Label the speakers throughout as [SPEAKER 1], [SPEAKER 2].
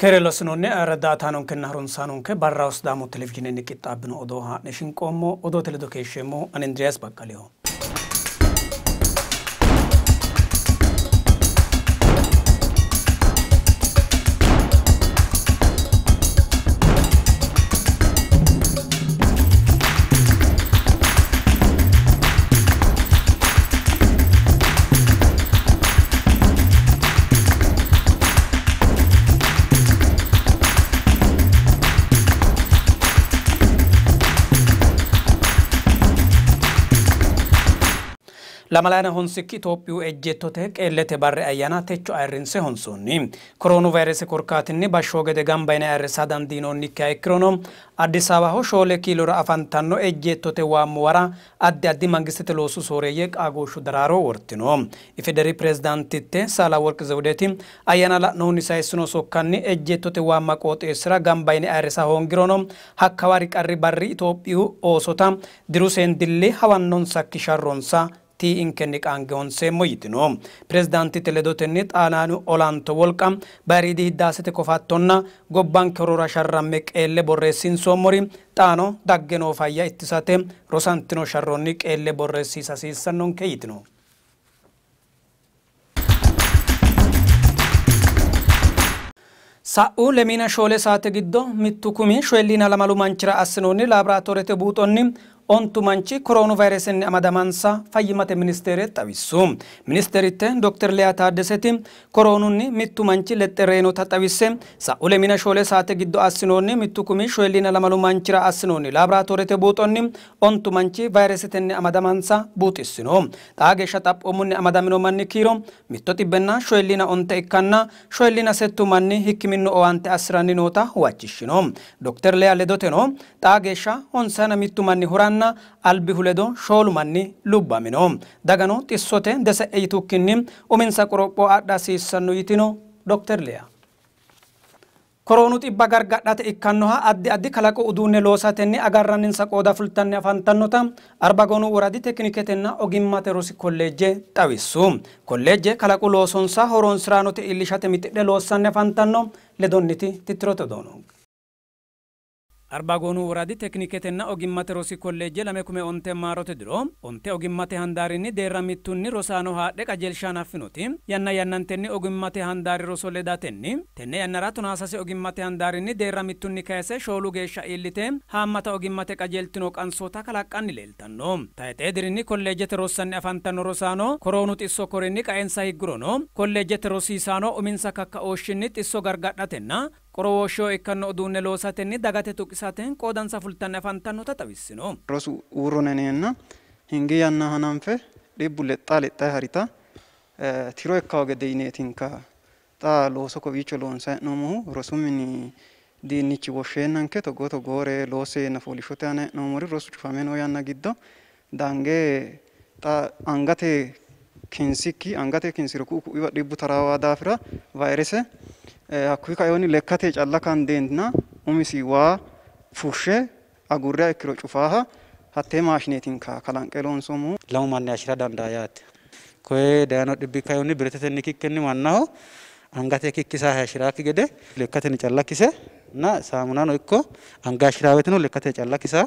[SPEAKER 1] Keere lossinoonni ዳታኖንከና ሀሩንሳኖንከ barra Sidaamu televizhiinenni qixxaabbino odoo haa'ne shinqoommo. Odoote ledo keeshsheemmo ani Indiriyaas Baqqaleho. Lamalayna honsikki Itophiyu ejjeettote qeellete barri ayyaana techo ayirrinse honsoonni. Koroonu vayrese korkaatinni bashshoo gede gamba yine ayirrisa dandiinoonnikkiha ikkirono Addis Ababaho 4 kiilora afantanno ejjeettote waammuwara addi addi mangistete loosu sooreeyye qaagooshshu daraaro wortino. IFDR pirezidaantitte Saalaworq Zewudeti ayyaana la'nohunni sayissino sokkanni ejjeettote waamma qooxeessira gamba yine ayirrisa hoongirono hakkawari qarri barri Itophiyu oosota diru seendilli hawannonsakki sharronsa tii'inkenni qaange honseemmo yitino. Pirezidaantitte ledotenni Xaalaanu olanto wolqa bayiriidi hiddaasete kofattonna gobbanke horora sharramme qeelle borreessiinsoommori xaano dagge noo fayya ittisate rosantino sharronni qeelle borreessiisa hasiissannonke yitino. Sa'u 24 saate giddo 1,042 manchira assinoonni laaboraatoorete buuxonni 9 manchi koroonu vayiresenni amadamansa fayyimmate ministeere xawissu. Ministeritte Dr. Liya Taaddeseti koroonunni 1 manchi lexxe reyinota xawisse sa'u 24 saate giddo assinoonni 1,042 manchira assinoonni laaboraatoorete buuxonni 9 manchi vayiresetenni amadamansa buuxissino. Xaa geeshsha xaphoomunni amadamino manni kiiro 149 ikkanna 48 manni hikkiminnu owaante assiranni noota huwachishshino. Dr. Liya ledoteno xaa geeshsha 51 manni huranna albihu ledo 4 manni lubbamino. Dagano xissote dese'e yitukkinni uminsa qoropho adha hasiissanno yitino Dr. Liya. Koroonu xibba gargadhate ikkannoha addi addi kalaqo uduunne loosatenni agarranninsa qooda fultanni afantannota Arbagoonu woradi tekiniketenna ogimmate rosi kolleejje xawissu. Kolleejje kalaqu loosonsa horonsiraanote iillishate mixidhe loossanni afantanno ledonniti tittirote odoo. Arbagoonu woradi tekiniketenna ogimmate rosi kolleejje 2010 maarote diro 9 ogimmate handaarinni deerra mittunni rosaano haadhe qajeelsha hanaffinoti yanna yannantenni ogimmate handaari roso ledatenni tenne yannara 16 ogimmate handaarinni deerra mittunni kayse 4 geeshsha iillite haammata ogimmate qajeeltino qansoota kalaqqanni leeltanno. Tayxee dirinni kolleejjete rossanni afantanno rosaano koroonu xisso korinni qaensa higgurono kolleejjete rosiisaano uminsa kakkaooshshinni xisso gargadhatenna qorowooshsho ikkanno uduunne loosatenni dagate tuqisaten qoodansa fultanni afantannota xawissino.
[SPEAKER 2] Rosu uurroneneenna hingi yanna hananfe dhibbu lexxaa lexxaa harita tiro ikkawo gede yineetinka xa looso kowiicho loonsayi hee'noommohu rosu mini diinnichi woshsheennanke togoo togoore loosseenna fooliishshote aana hee'noommori rosu cufame noo yanna giddo dange xa angate kinsikki angate kinsiro ku'u ku'iwa dhibbu taraawaa daafira vayrese hakkuyi kaeyoonni lekkate calla kandeenna umisi waa fushshe agurriha ikkiro cufaaha hattee maashineetinka kalanqe loonsoommohu.
[SPEAKER 3] 2 manni ashira dandaa yaate. Koye dayino dhibbi kaeyoonni biretetenni kikkenni mannaho angate kikkisaa hayishiraakki gede lekkatenni calla kise na saamunano ikko anga hayishiraaweteno lekkate calla kisa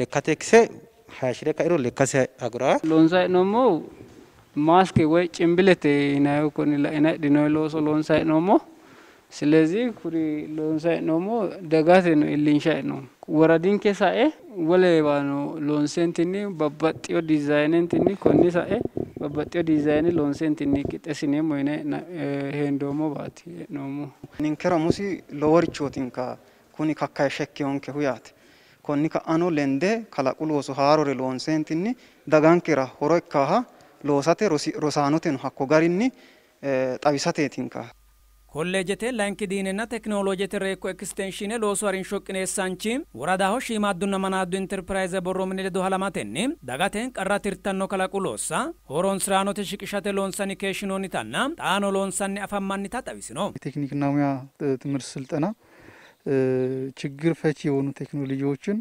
[SPEAKER 3] lekkate kise hayishire kairo lekkase aguraa.
[SPEAKER 4] Loonsayi hee'noommohu maaske woy cimbilete yinayihu kuni la'inayi heedhinoyi looso loonsayi hee'noommo. ስለዚህ ኩሪ ሎንሳይ ኖሞ ደጋቴ ነው ኢሊንሻይ ነው ወረዲንኬ ሳኤ ወሌባኖ ሎንሴንቲኒ babbaxxiyo dizayinentinni konni sae babbaxxiyo dizayine loonsentinni qixxeessineemmo yine hendoommo baati hee'noommo.
[SPEAKER 2] Ninkera musi loworichootinka kuni kakkayishsha ikkeyonkehu yaate. Konni ka'ano lende kalaqu looso haarore loonsentinni dagankera horo ikkaaha loosate rosaanoteno hakko garinni xawisateetinka.
[SPEAKER 1] ኮሌጀቴ ላይንኪ ዲንና ቴክኖሎጂቴ ሬኮ ኤክስቴንሽን loosu harinsho qineessaanchi woradaho shiimaaddunna manaaddu interpirayize borro mini ledo halamatenni dagate qarra tirtanno kalaqu loossa horonsiraanote shiqishate loonsanni keeshshinoonnitanna xaano loonsanni afammannita xawisino.
[SPEAKER 5] የቴክኒክና ሙያ ትምህርት ስልጠና ችግር ፈቺ የሆኑ ቴክኖሎጂዎችን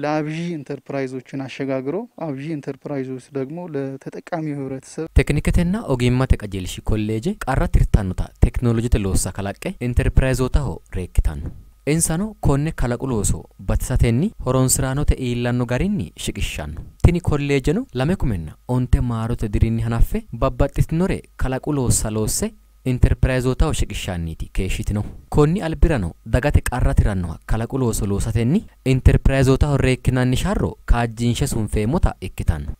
[SPEAKER 5] ለአብዢ ኢንተርፕራይዞችን አሸጋግሮ አብዢ ኢንተርፕራይዞች ደግሞ ለተጠቃሚው ህብረተሰብ
[SPEAKER 6] Tekinikketenna ogimmate qajeelshi kolleeje qarra tirtannota tekinoloojete loossa kalaqqe interpirayizootaho reekkitanno. Insano konne kalaqu looso batisatenni horonsiraanote iillanno garinni shiqishshanno. Tini kolleejeno 2010 maarote dirinni hanaffe babbaxxitinore kalaqu loossa loosse interpirayizootaho shiqishshanniiti keeshshitino. Konni albirano dagate qarra tirannoha kalaqu looso loosatenni interpirayizootaho reekkinanni sharro kaajjinshe sunfeemmota ikkitanno.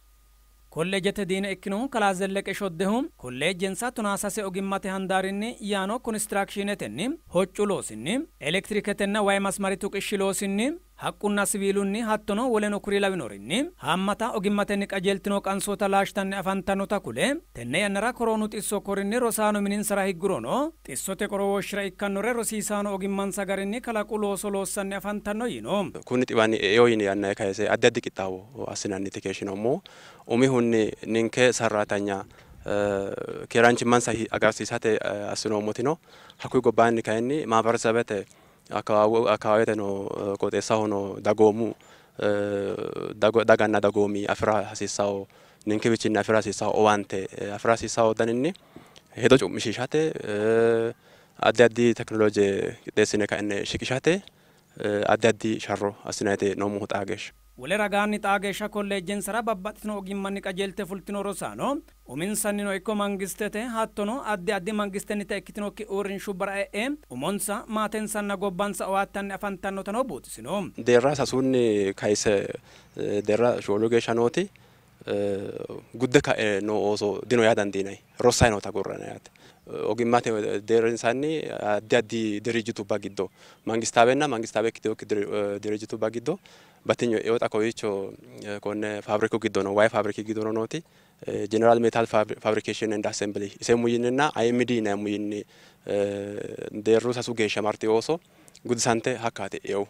[SPEAKER 1] Kolleejete diine ikkinohu kalaa Zelleqe Shoddehu kolleejensa 13 ogimmate handaarinni yaano konistiraakishinetenni, hoccu loosinni, elektiriketenna wayi masmari tuqishshi loosinni, haqqunna siwiilunni hattono woleno kuri lawinorinni haammata ogimmatenni qajeeltino qansoota laashtanni afantannota kule tenne yannara koroonu xisso korinni rosaano mininsara higgurono xissote qorowooshshira ikkannore rosiisaano ogimmansa garinni kalaqu looso loossanni afantanno yiino.
[SPEAKER 7] Kuni xiwani eo yine yanna kayise addi addi qixxaawo assinanniti keeshshinoommo. Umihunni ninke sarraatanya keeraanchimmansa agarsiisate assinoommotino hakkuyi gobbaanni kayinni maabaresebete akkawaawete no qooxeessaho no dagoomu daganna dagoomi afira hasiissawo ninkewichinni afira hasiissawo owaante afira hasiissawo daninni hedo cu'mishiishate addi addi tekinolooje qixxeessine ka'ne shiqishate addi addi sharro assinayite noommohu xaa geeshsha.
[SPEAKER 1] Wole ragaanni xaa geeshsha kolleejjensara babbaxxitino ogimmanni qajeelte fultino rosaano uminsannino ikko mangistete hattono addi addi mangistennita ikkitinokki uurrinshubbara e'e umonsa maatensanna gobbansa owaattanni afantannotano buuxisino.
[SPEAKER 7] Deerra sasunni kayise deerra 4 geeshsha nooti gudde ka'e noo ooso dino yaa dandiinanni rossayi noota agurranna yaate. Ogimmate deerrinsanni addi addi dirijjitubba giddo mangistaawenna mangistaawe ikkitinokki dirijjitubba giddo batinyu eo xa kowiicho konne faabiriku giddo no wayi faabiriki giddo nooti General Metal Fabrication and Assembly iseemmu yinninna IMD yineemmu yinni deerru 3 geeshsha marti ooso gudisante hakkaati eo.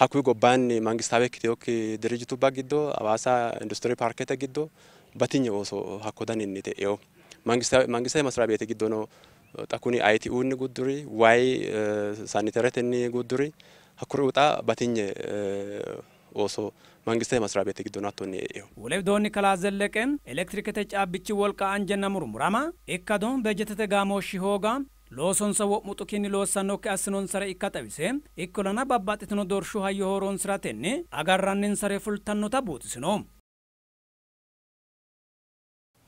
[SPEAKER 7] Hakkuyi gobbaanni mangistaawe ikkitinokki dirijjitubba giddo Hawaasa Industry Parkete giddo batinye ooso hakko daninni eo. Mangistete masira beeti giddo no xa kuni ITU-nni gudduri wayi saniteretenni gudduri hakkuri xa batinye ooso mangistete masira beeti giddo no hattonni eo.
[SPEAKER 1] Wole widoonni kalaa Zelleqe elektirikete caabbichi wolqa anjenna murmurama ikkado bejetete gaamooshshi hooga loosonsa wo'mu xukinni loossannokki assinonsare ikka xawise ikkollana babbaxxitino doorshu hayyo horonsiratenni agarranninsare fultannota buuxisino.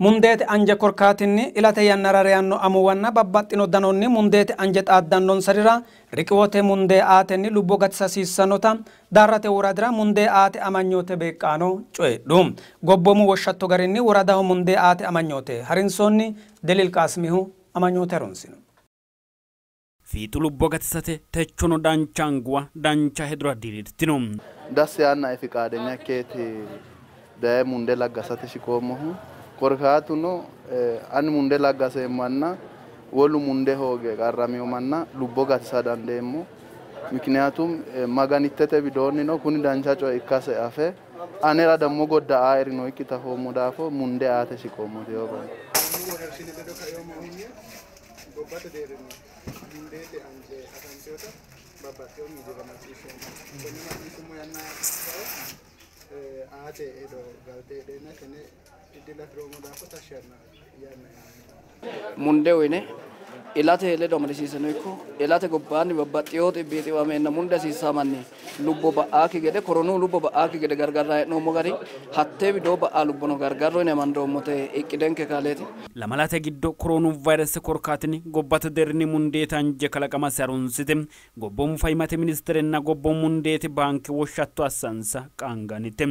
[SPEAKER 1] Mundeete anje korkaatinni ilate yannara reyanno amuwanna babbaxxino danonni mundeete anje xaaddannonsarira riqiwote mundee aatenni lubbo gatisa hasiissannota Daarrate woradira mundee aate amanyoote beeqqaano coyidhu. Gobboomu woshshatto garinni woradaho mundee aate amanyoote harinsoonni Delil Qaasimihu amanyoote harunsino.
[SPEAKER 8] Fiixu lubbo gatisate techono dancha anguwa dancha hedora diriirtino.
[SPEAKER 9] Dasse yaannae fiqaadenya ikkeeti daye munde laggasate shiqoommohu. Korkaatuno ani munde laggaseemmanna wolu munde hooge qarramino manna lubbo gatisa dandeemmo. Mikiniyatum maganittete widoonnino kuni dancha coye ikkase afe anera dammo godda aerino ikkita foommo daafo munde aate shiqoommote yoo bayi.
[SPEAKER 10] Gobbate deerrinni mundeete anje afanteota babbaxxewo miidiyira macciishsheemmo. Konne macciishshummo yanna aate hedo galte heedheenna tenne iddila afiroommo daafo tashshi yaanna.
[SPEAKER 11] Munde uyine ilate ledo amadisiisano ikko ilate gobbaanni babbaxxewo xibbi xiwameenna munde hasiissaa manni lubbo ba'aakki gede koronu lubbo ba'aakki gede gargarraa hee'noommo gari hattee widoo ba'aa lubbono gargarro yine amandoommote iqqidenke kaaleeti.
[SPEAKER 8] Lamalate giddo koronu vayrese korkaatinni gobbate deerrinni mundeete anje kalaqamase harunsite gobboomu fayyimmate ministerenna gobboomu mundeete baanke woshshatto assansa qaangannite.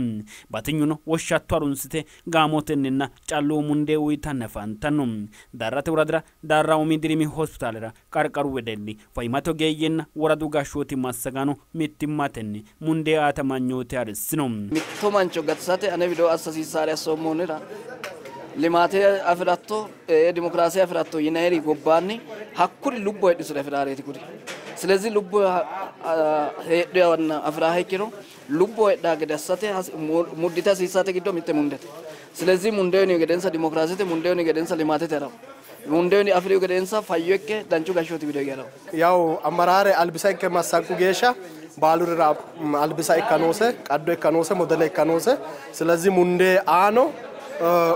[SPEAKER 8] Batinyuno woshshatto harunsite gaamotenninna calluu mundee uyitanni afantanno. Daarrate woradira Daarra umi dirimi hospitaalera qarqaru wedelli fayyimmate ogeeyyenna woradu gashshooti massagaano mittimmatenni mundee aate amanyoote harissino.
[SPEAKER 11] Mitto mancho gatisate ane widoo assa hasiissaare assoommoonnira limaate afiratto dimokiraase afiratto yinayiri gobbaanni hakkuri lubbo heedhisure afiraareeti kuri. Silezi lubbo heedhanna afiraaha ikkiro lubbo heedhaa gede assate muddite hasiissate giddo mitte mundete. Silezi mundeeni gedensa dimokiraasete mundeeni gedensa limaatete harawo. Mundeeni afiriyu gedensa fayyo ikke danchu gashshooti wido hige harawo.
[SPEAKER 10] Yaw ammaraare albisanke massaggu geeshsha
[SPEAKER 12] baalurira albisa ikka noose, qaddo ikka noose, modele ikka noose. ስለዚህ mundee aano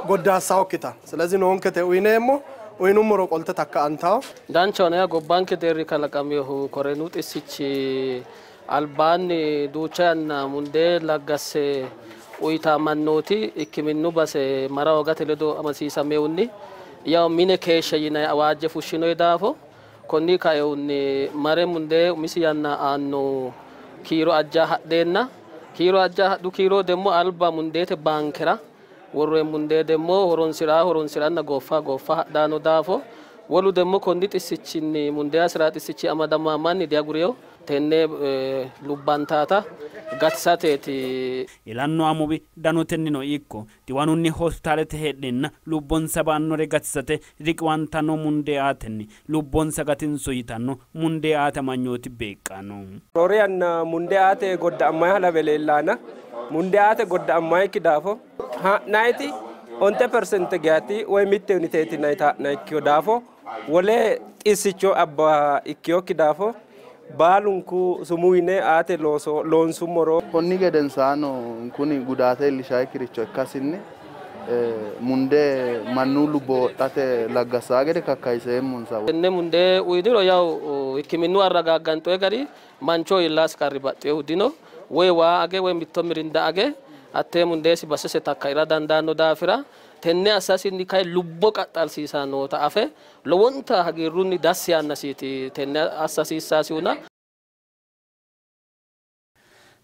[SPEAKER 12] goddaassawokkita ስለዚህ noonkete uyineemmo uyinummoro qolte takka'antawo.
[SPEAKER 13] Danchaho yaa gobbanke deerri kalaqaminohu koronu xissichi albaanni duucha yanna mundee laggasse uyita mannooti hikkiminnu base mara hoogate ledo amadisiisamehunni yaw mine keeshshe yinanni awaajje fushshinoyi daafo konni kaehunni mare mundee umisi yanna aanno kiiro ajja hadheenna kiiro ajja hadhu kiiro demmo alba mundeete baankera worroyi mundee demmo horonsiranna gooffa gooffa hadhaano daafo wolu demmo konni xissichinni mundee hasiraa xissichi amadama manni diagureyo tenne lubbantaata gatisateeti.
[SPEAKER 8] Ilanno amuwi danotennino ikko xiwanunni hospitaalete heedheenna lubbonsa ba'annore gatisate riqiwantanno mundee aatenni lubbonsa gatinso yitanno mundee aate amanyooti beeqqanno.
[SPEAKER 14] Roore yanna mundee aate godda'ammayiha lawe leellaana mundee aate godda'ammayikki daafo ha'nayiti 1% geati woy mitte uniteeti nayita ha'nayikkiyo daafo wole xissicho abba ikkiyokki daafo baalunku sumuu yine aate looso loonsummoro.
[SPEAKER 9] Konni gedensaano kuni gudaate iillishaayikkiricho ikkasinni mundee mannu lubbo wodhate laggassaa gede kakkayiseemmonsa.
[SPEAKER 13] Tenne mundee uyiniro yaw hikkiminnu arragagganxoyi gari mancho iillaasi qarri baxxinohu dino woy waa age woy mitto mirinda age hattee mundeesi basese takkaira dandaanno daafira tenne assasinni kay lubbo qaxxalsiisa noota afe lowonta hagiirrunni dassi yaannasiiti tenne assasiissasihuna.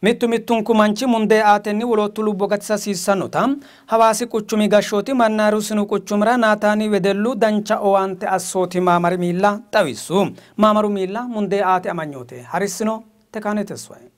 [SPEAKER 1] Mittu mittunku manchi mundee aatenni woloottu lubbo gatisa hasiissannota Hawaasi quchumi gashshooti Mannaaru sinu quchumira Naataani wedellu dancha owaante assooti maamari miilla xawissu. Maamaru miilla mundee aate amanyoote harissino Tekaane Tesfaye.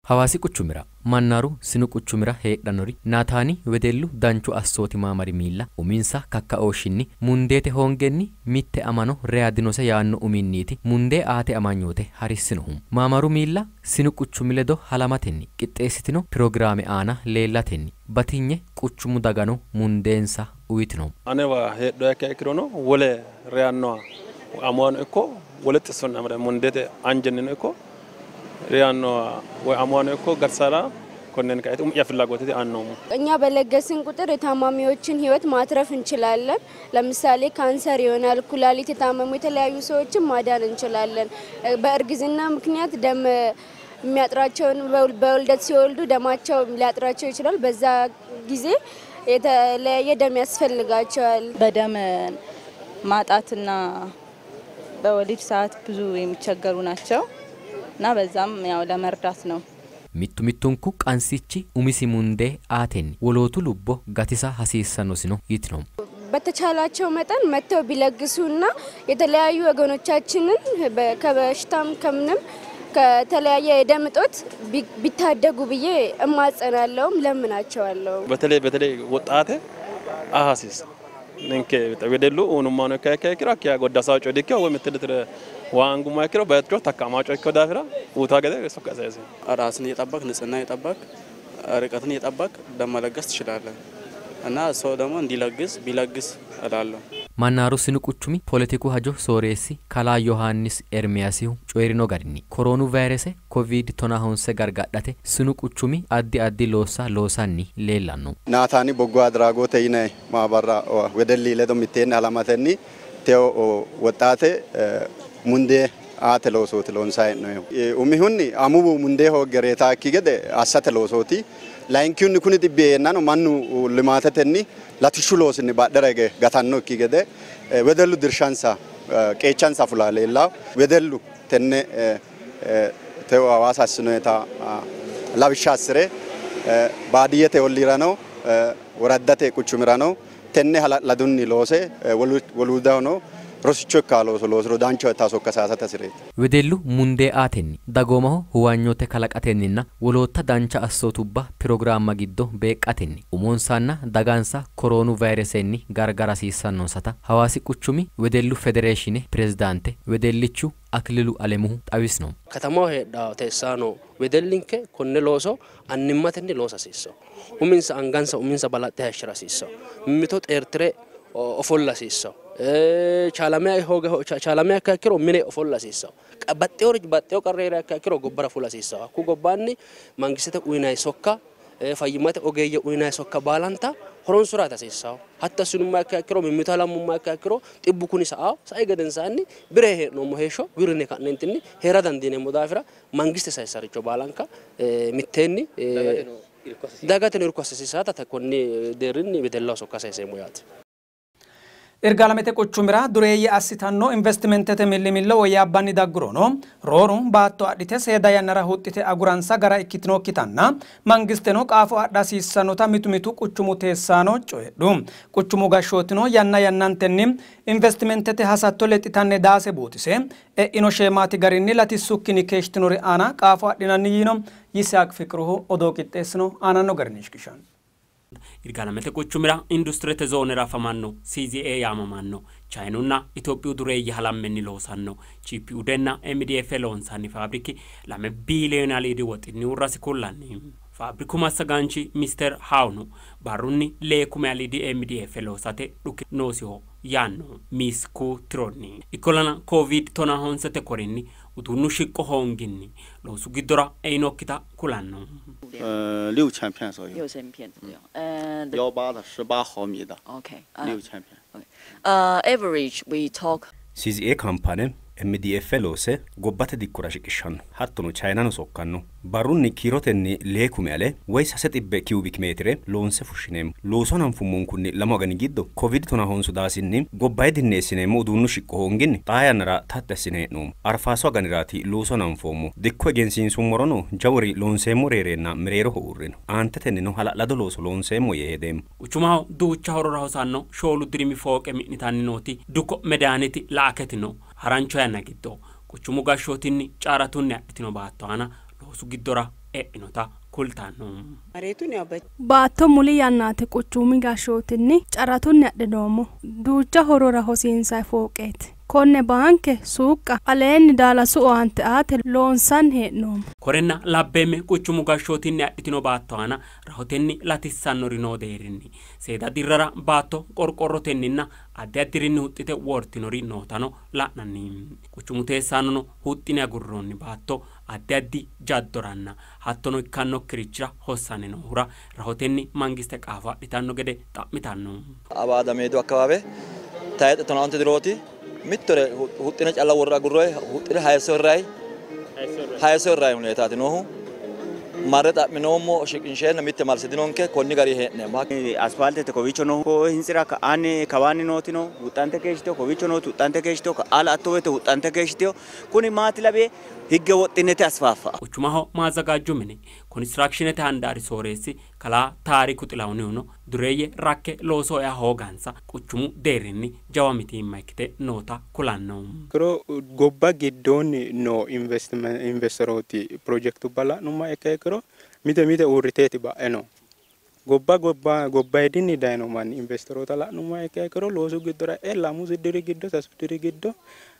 [SPEAKER 6] Hawaasi quchumira Mannaaru sinu quchumira heedhannori Naataani wedellu danchu assooti maamari miilla uminsa kakkaooshshinni mundeete hoongenni mitte amano reya dinose yaanno uminniiti mundee aate amanyoote harissinohu. Maamaru miilla sinu quchumi ledo halamatenni qixxeessitino pirogiraame aana leellatenni batinye quchumu dagano mundeensa uyitino.
[SPEAKER 7] Anewa heedhuha ikkiha ikkirono wole reyannoha amuwano ikko wole xissonni amadame mundeete anjennino ikko reyannoha woy amuwano ikko gatisara konnen kaete umi'ya ፍላጎቴ aannoommo.
[SPEAKER 15] እኛ በለገስን ቁጥር የታማሚዎችን ህይወት ማትረፍ እንችላለን። ለምሳሌ ካንሰር ይሆናል፣ ኩላሊት የታመሙ የተለያዩ ሰዎችን ማዳን እንችላለን። በእርግዝና ምክንያት ደም የሚያጥራቸውን በውልደት ሲወልዱ ደማቸው ሊያጥራቸው ይችላል። በዛ ጊዜ የተለያየ ደም ያስፈልጋቸዋል።
[SPEAKER 16] በደም ማጣትና በወሊድ ሰዓት ብዙ የሚቸገሩ ናቸው እና በዛም ያው ለመርዳት ነው።
[SPEAKER 6] Mittu mittunku qansichi umisi mundee aatenni wolootu lubbo gatisa hasiissannosino yitino.
[SPEAKER 15] በተቻላቸው መጠን መጥተው ቢለግሱና የተለያዩ ወገኖቻችንን ከበሽታም ከምንም ከተለያየ የደም እጦት ቢታደጉ ብዬ እማጸናለሁም ለምናቸዋለሁ።
[SPEAKER 7] በተለይ በተለይ ወጣቴ አሃሲስ ninke wedellu unummano ikka ikka ikkiro hakkiya goddasawo coye dikkino woy mitte litire waa angummoha ikkiro bayicho takkamawo coye ikkino daafira uyitawo gede sokka sayiseemmo.
[SPEAKER 17] ራስን እየጠበቅ ንጽህና እየጠበቅ ርቀትን እየጠበቅ ደም መለገስ ትችላለህ እና ሰው ደግሞ እንዲለግስ ቢለግስ እላለሁ።
[SPEAKER 6] Mannaaru sinu quchumi poletiku hajo sooreessi kalaa Yohaannis Ermiyaasihu coyi'rino garinni koroonu vayrese ኮቪድ 19 gargadhate sinu quchumi addi addi loossa loosanni leellanno.
[SPEAKER 18] Naataani በጎ አድራጎት yine maabara wedelli ledo mitteenni halamatenni teo woxxaate mundee aate loosooti loonsayi hee'noonnihu. Umihunni amuwu mundee hoogge reetaakki gede assate loosooti. Layinkihunni kuni dhibbi heennano mannu limaatetenni latishshu loosinni badhera hige gatannokki gede wedellu dirshansa qeechansa fula leellawo. Wedellu tenne teo Hawaasa assinoyita lawishsha assire baadiyyete olliirano woraddate quchumirano tenne hala'ladunni loose woluudahono rosicho ikka looso loosiro danchaho yitanno sokka sayisate hasireeti.
[SPEAKER 6] Wedellu mundee aatenni dagoomaho huwanyote kalaqatenninna wolootta dancha assootubba pirogiraamma giddo beeqqatenni umonsanna dagansa koroonu vayiresenni gargara hasiissannonsata Hawaasi quchumi wedellu federeeshine pirezidaante wedellichu Aklilu Alemuhu xawisino.
[SPEAKER 19] Katamaho heedhawo teessaano wedellinke konne looso annimmatenni loosa hasiissawo. Uminsa angansa uminsa balaxxe hayishshira hasiissawo. Mimmito xeertire ofolla hasiissawo. Chaalame ikkiha ikkiro mine ofolla hasiissawo. Baxxewo qarri heeriha ikkiha ikkiro gobbara fula hasiissawo. Hakku gobbaanni mangistete uyinanni sokka, fayyimmate ogeeyye uyinanni sokka baalanta horonsiraati hasiissawo. Hatto assinummoha ikkiha ikkiro, mimmito halammummoha ikkiha ikkiro xibbu kuni sa'awo. Sai gedensaanni bire hee'noommo heeshsho wirine ka'neentinni heera dandiineemmo daafira mangiste sayissaricho baalanka mitteenni dagateno irko hasiissaata konni deerrinni wedellaho sokka sayiseemmo yaate.
[SPEAKER 1] Irgaalamete quchumira dureeyye assitanno investimentete millimillo woyyaabbanni daggurono rooru baatto adhite seeda yannara huxxite aguransa gara ikkitinokkitanna mangisteno qaafo adha hasiissannota mitu mitu quchumu teessaano coyidhu. Quchumu gashshootino yanna yannantenni investimentete hasatto lexxitanni daase buuxise e'ino sheemaati garinni latissukkinni keeshshitinori aana qaafo adhinanni yiino. Yisihaaq Fiqruhu odoo qixxeessino aananno garinni shiqishanno.
[SPEAKER 20] Irgaalamete quchumira industirete zoonera afamanno CZA yaamamanno Chayinunna Itophiyu dureeyye halammenni loosanno GPUdenna MDF loonsanni faabriki 2 biiliyoone aliidi woxinni uurrasi kullanni. Faabriku massagaanchi Mister Hawunu barrunni 6 aliidi MDF loosate dhuki noosiho yaanno Misku Tironni. Ikkollana Covid 19 korinni uduunnu shiqqo hoonginni loosu giddora einokkita kulanno.
[SPEAKER 21] 6000片左右。
[SPEAKER 22] 6000片左右。
[SPEAKER 21] 18的18毫米的。
[SPEAKER 22] OK，
[SPEAKER 21] 6000片。
[SPEAKER 22] Average we talk.
[SPEAKER 23] CZA company MDF loose gobbate dikkora shiqishshanno, hattono Chayinano sokkanno. Barrunni kiirotenni 6 ale woy 300 cubic meetire loonse fushshineemmo. Looso hananfummonkunni 2 agani giddo Covid 19 daasinni gobbayidinni eessineemmo uduunnu shiqqo hoonginni xaa yannara taxxi assine hee'noommo. Arfaaso aganiraati looso hananfoommo. Dikko egensiinsummorono jawuri loonseemmo reereenna mereeroho uurrino. Aantetennino hala'lado looso loonseemmo yee hedeemmo.
[SPEAKER 20] Quchumaho duucha horora hosanno 4 dirimi fooqe mi'nitanni nooti Dukko Medaaniti Laaketino harancho yanna giddo quchumu gashshootinni caaratunni adhitino baatto aana loosu giddora e'inota kultanno.
[SPEAKER 24] Baatto muli yannaati quchumi gashshootinni caratunni adhinoommo. Duucha horora hosiinsayi fooqeeti. Konne baanke suuqqa aleenni daalasu owaante aate loonsanni hee'noommo.
[SPEAKER 20] Korenna labbeemme quchumu gashshootinni adhitino baatto aana rahotenni latissannori noo deerrinni seeda dirrara baatto qorqorrotenninna addi addirinni huxxite wortinori nootano la'nanni. Quchumu teessaanono huxxine agurroonni baatto addi addi jaddoranna hattono ikkannokkirichira hossanni noohura rahotenni mangiste qaafo adhitanno gede xa'mitanno.
[SPEAKER 25] Abaada meedu akkabaabe tayixe 15 dirooti mittore huxxine calla worre agurroyi huxxine hayisso hirrayi huneetaati noohu marre xa'minoommo shiqinsheenna mitte malse dinonke konni gari hee'neemmo.
[SPEAKER 26] Asfaaltete kowiicho noohu hintsira ka'aanni kawaanni nootino huxxante keeshshiteyo kowiicho nooti huxxante keeshshiteyo ka'aa la'atto woyte huxxante keeshshiteyo kuni maati labe higge woxxinete asfaaffa.
[SPEAKER 20] Quchumaho maazagaajju mini konistirakshinete handaari sooreessi kalaa Taariku Xilahunihuno dureeyye rakke looso ea hoogansa quchumu deerrinni jawa mitiimma ikkite noota kulanno.
[SPEAKER 27] Kiro gobba giddoonni noo investerooti pirojekitubba la'nummoha ikkiha ikkiro mite mite uurriteeti ba'e no. Gobba gobbayidinni dayino manni investeroota la'nummoha ikkiha ikkiro loosu giddora e'e 2 diri giddo 3 diri giddo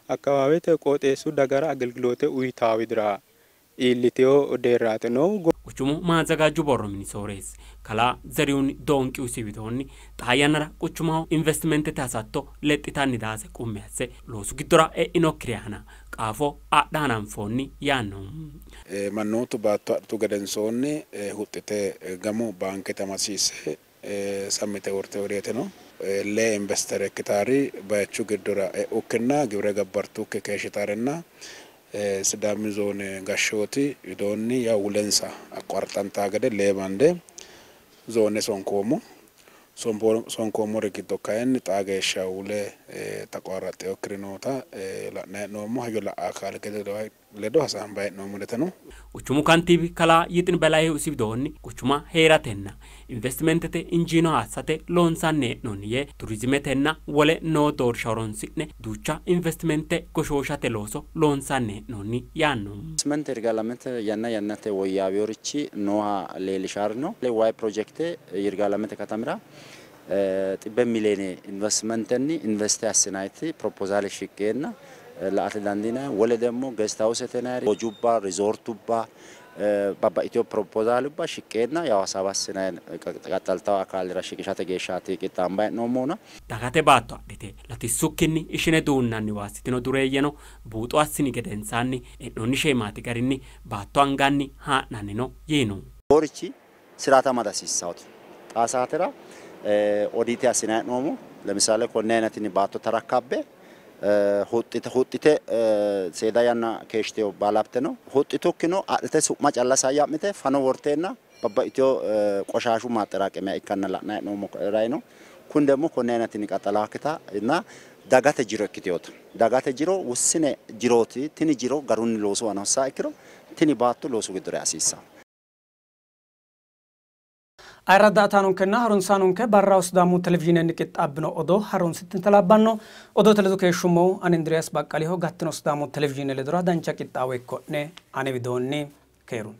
[SPEAKER 27] akkawaawete qooxeessu dagara agelgiloote uyitaa widira iilliteyo deerraate noohu.
[SPEAKER 20] Quchumu maazagaajju borro mini sooreessi kalaa Zerihun Doonqiusi widoonni xaa yannara quchumaho investimentete hasatto lexxitanni daase qummi asse loosu giddora e'inokkiri aana qaafo adha hananfoonni yaanno.
[SPEAKER 28] Mannootu baatto adhitu gedensoonni huxxite gamu baankete amadisiisse sammite worte odeetino. Lee investere ikkitaari bayichu giddora e'ukkinna giwire gabbartukki keeshshitaarenna Sidaami zoone gashshooti widoonni yaw wulensa aqwarxantaa gede lee bande zoone sonkoommo. Sonkoommori giddo kayinni xaa geeshsha wule taqwarraxxeyokkiri noota la'nanni hee'noommo. Hajo la'aa kaaliiqete ledo hasaambanni hee'noommo leteno.
[SPEAKER 20] Quchumu kantiibi kalaa Yixini Belayihu isi widoonni quchuma heeratenna investimentete injiino assate loonsanni hee'noonni yee turizimetenna wole noo doorsha horonsi'ne duucha investimente goshooshate looso loonsanni hee'noonni yaanno.
[SPEAKER 29] Investimente Yirgaalamete yanna yannate woyyaawinorichi nooha leellishaarino. Wayi pirojekte Yirgaalamete katamira 100 miliyoone investimentenni investe assinayiti propozaale shiqqeenna la'ate dandiinanni. Wole ደግሞ guest house tenari hojubba rizoortubba Babbaxxiteyo proposaalubba shiqqeenna yaw hasaawa assinayi qaxxaltawo akaalira shiqishate geeshshaati qixxaambayi hee'noommohuna.
[SPEAKER 20] Dagate baatto adhite latissukkinni ishine duunnanniwa assitino dureeyyeno buuxo assini gedensaanni e'noonni sheemaati garinni baatto anganni haa'nannino yiino.
[SPEAKER 29] Worichi siraata amada hasiissawote. Xaa saatera odiite assinayi hee'noommo. Lemisale konne ayinatinni baatto tarakkabbe huxxite huxxite seeda yanna keeshshiteyo baalabte no. Huxxitukkino adhite su'ma calla sayya'mite fano worteenna babbaxxiteyo qoshaashu maaxxeraaqemiya ikkanna la'nayi hee'noommo rayi no. Kun ደግሞ konne ayinatinni qaxxalaakkita na dagate jiro ikkiteyoota. Dagate jiro wussine jirooti. Tini jiro garunni loosu aana hossaa ikkiro tini baatto loosu giddora hasiissanno.
[SPEAKER 1] Ayirradda harunsaanonke barraho Sidaamu televizhiinenni qixxaabbino odoo harunsitinte labbanno odoote ledo keeshshummohu ani Indiriyaas Baqqaliho gattino Sidaamu televizhiine ledora dancha qixxaawo ikko'ne ane widoonni keerun.